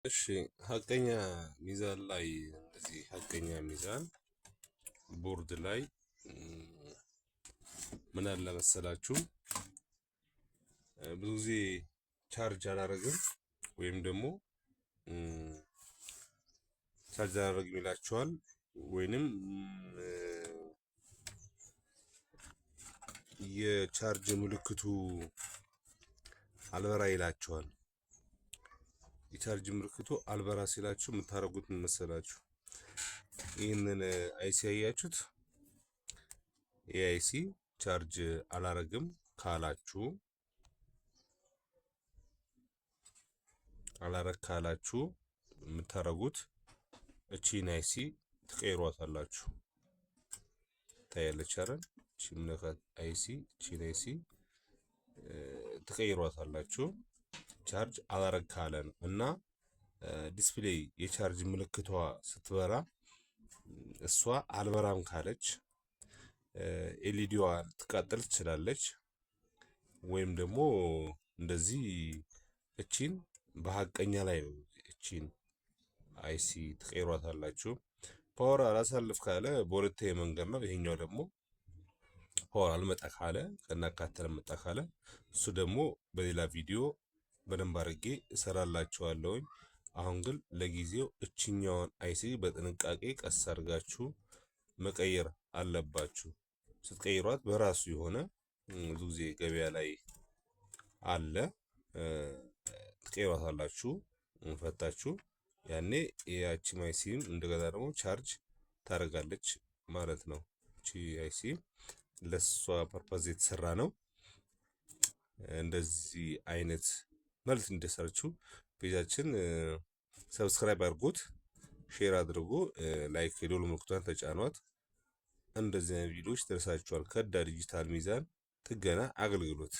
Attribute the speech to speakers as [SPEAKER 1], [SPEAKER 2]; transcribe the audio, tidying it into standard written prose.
[SPEAKER 1] እሺ ሀቀኛ ሚዛን ላይ እንደዚህ ሀቀኛ ሚዛን ቦርድ ላይ ምን አለ መሰላችሁ፣ ብዙ ጊዜ ቻርጅ አላረግም ወይም ደግሞ ቻርጅ አላረግም ይላችኋል፣ ወይንም የቻርጅ ምልክቱ አልበራ ይላችኋል። የቻርጅ ምልክቱ አልበራ ሲላችሁ የምታደርጉት ምን መሰላችሁ? ይህንን IC ያያችሁት? የ IC charge አላረግም ካላችሁ፣ አላረግ ካላችሁ የምታረጉት እቺን IC ትቀይሯታላችሁ። ታያለች አይደል? እቺ ምነካት IC፣ እቺን IC ትቀይሯታላችሁ። ቻርጅ አላረግ ካለ ነው። እና display የ charge ምልክቷ ስትበራ እሷ አልበራም ካለች LED ዋ ልትቃጠል ትችላለች። ወይም ደግሞ እንደዚህ እቺን በሀቀኛ ላይ ነው እቺን IC ትቀይሯታላችሁ። Power አላሳልፍ ካለ በሁለተኛ መንገድ ነው። ይሄኛው ደግሞ power አልመጣ ካለ፣ ከናካቴ አልመጣ ካለ እሱ ደግሞ በሌላ ቪዲዮ በደንብ አድርጌ እሰራላችኋለሁኝ። አሁን ግን ለጊዜው እችኛዋን IC በጥንቃቄ ቀስ አድርጋችሁ መቀየር አለባችሁ። ስትቀይሯት በራሱ የሆነ ብዙ ጊዜ ገበያ ላይ አለ። ትቀይሯታላችሁ ፈታችሁ፣ ያኔ ያቺ IC ም እንደገና ደግሞ ቻርጅ ታደርጋለች ማለት ነው። እቺ IC ለሷ purpose የተሰራ ነው። እንደዚህ አይነት መልስ እንደሰርችው page ኣችን subscribe አድርጉት፣ share አድርጉ፣ like የደወል ምልክቷን ተጫኗት። እንደዚህ አይነት ቪዲዮዎች ደርሳችኋል። ከዳ ዲጂታል ሚዛን ጥገና አገልግሎት።